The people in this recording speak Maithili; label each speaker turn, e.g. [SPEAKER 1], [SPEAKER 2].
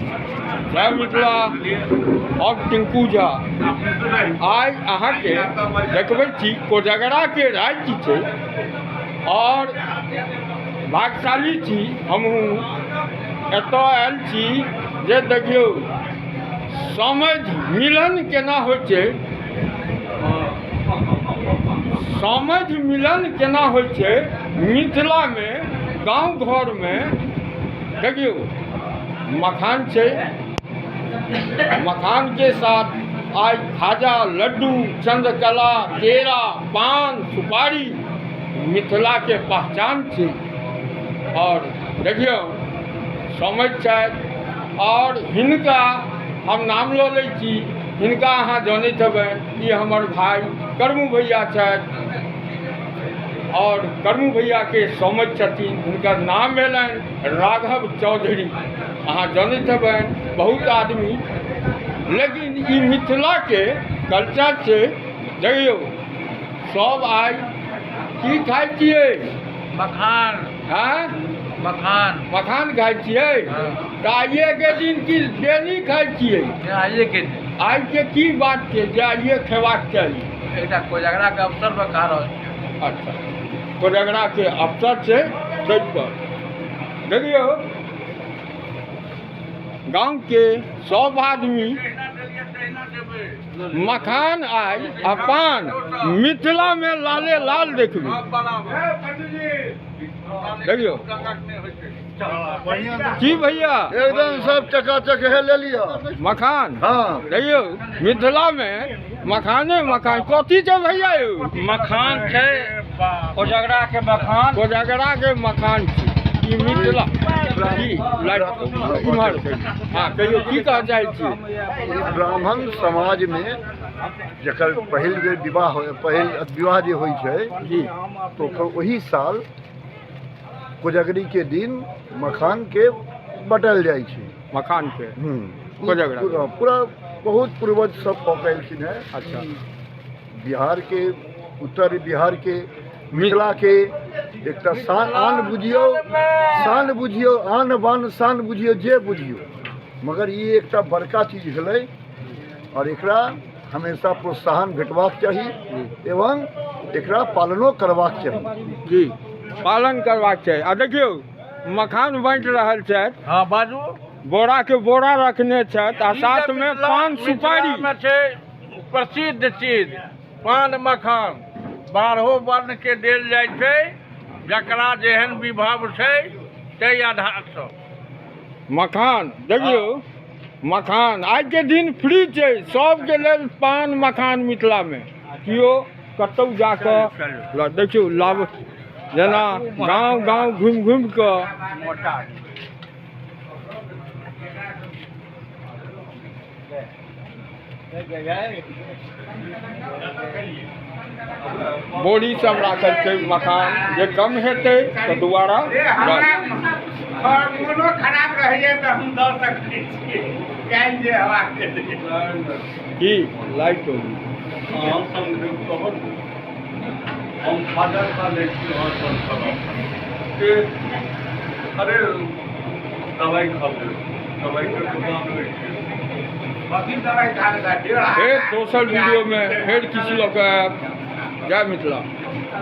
[SPEAKER 1] जय मिथिला। हम टिंकू झा आइ अहाँके देखबै छी कोजगराके राति छै और भाग्यशाली छी हमहूँ एतऽ आयल छी जे देखियौ समझ मिलन केना होइ छै, समझ मिलन केना होइ छै मिथिलामे गाँव घरमे। देखियौ मखान छै, मखानके साथ आइ खाजा, लड्डू, चंद्रकला, केरा, पान, सुपारी मिथिलाके पहचान छै। और देखियौ समझ छथि और हिनका हम नाम लऽ लै छी, हिनका अहाँ जनैत हेबनि, ई हमर भाय करमू भैया छथि और करमू भैयाके समझ छथिन, हुनकर नाम भेलनि राघव चौधरी। अहाँ जनैत हेबनि बहुत आदमी, लेकिन ई मिथिलाके कल्चर छै। देखियौ सब आइ की खाइ छियै?
[SPEAKER 2] मखान।
[SPEAKER 1] आँय?
[SPEAKER 2] मखान।
[SPEAKER 1] मखान खाइ छियै? तऽ आइएके दिन की डेली खाइ छियै?
[SPEAKER 2] आइएके दिन।
[SPEAKER 1] आइके की बात छै जे आइए खेबाक चाही?
[SPEAKER 2] एकटा कोजगराके अवसर पर खा रहल छियै।
[SPEAKER 1] अच्छा, कोजगराके अवसर छै ताहि पर। देखियौ गाँवके सब आदमी मखान आइ आ पान मिथिलामे लाले लाल देखबै। देखियौ की भैया
[SPEAKER 3] एकदम सब चकाचक है, ले लिया
[SPEAKER 1] मखान।
[SPEAKER 3] हाँ
[SPEAKER 1] देखियौ मिथिलामे मखाने मखान। कथी छै भैया यौ?
[SPEAKER 2] मखान छै, कोजगरा के मखान।
[SPEAKER 1] कोजगरा के मखान छै ई मिथिला की लाइट इम्हर। हाँ कहियौ की कह चाहै छी?
[SPEAKER 3] ब्राह्मण समाज में जकर पहिल बेर विवाह हो, पहिल विवाह जे होइ छै
[SPEAKER 1] जी,
[SPEAKER 3] तो ओकर ओही साल कोजगरी के दिन मखान के बटल जाइ छै।
[SPEAKER 1] मखान के कोजगरा।
[SPEAKER 3] पूरा पूरा बहुत पूर्वज सब कऽ के एलखिन हेँ।
[SPEAKER 1] अच्छा।
[SPEAKER 3] बिहार के, उत्तर बिहार के, मिथिला के एकटा शान आन बुझियौ, शान बुझियौ, आन बान शान बुझियौ, जे बुझियौ, मगर ई एकटा बड़का चीज भेलै और एकरा हमेशा प्रोत्साहन भेटबाक चाही एवं एकरा पालनो करबाक चाही।
[SPEAKER 1] जी, पालन करबाक चाही। आ देखियौ मखान बाँटि रहल छथि।
[SPEAKER 2] हाँ बाजू।
[SPEAKER 1] बोरा के बोरा रखने छथि आ साथ में पान सुपारी।
[SPEAKER 2] मिथिलामे छै प्रसिद्ध चीज पान मखान, बारहो वर्ण के देल जाइ छै, जकरा जेहन विभव छै ताहि आधारसँ
[SPEAKER 1] मखान। देखियौ मखान आइके दिन फ्री छै सबके लेल, पान मखान मिथिलामे। केओ कतहु जाकऽ ल देखियौ लाभ जेना गाँव गाँव घुमि घुमि कऽ बोरी सब राखल छै मखान, जे कम हेतै तऽ दोबारा।
[SPEAKER 4] मोनो खराब रहैया तऽ हम दऽ सकै छियै काल्हि जे हेबाक
[SPEAKER 1] की लाइट हो।
[SPEAKER 5] हम खाजा खा लै छी, अहाँ सब खाना। अरे दवाइ खा लेब, दवाइके दुकान होइ छै।
[SPEAKER 4] कथी दवाइ खा लेता?
[SPEAKER 1] फेर दोसर वीडियोमे फेर किछु लऽ कऽ आयब। जय मिथिला।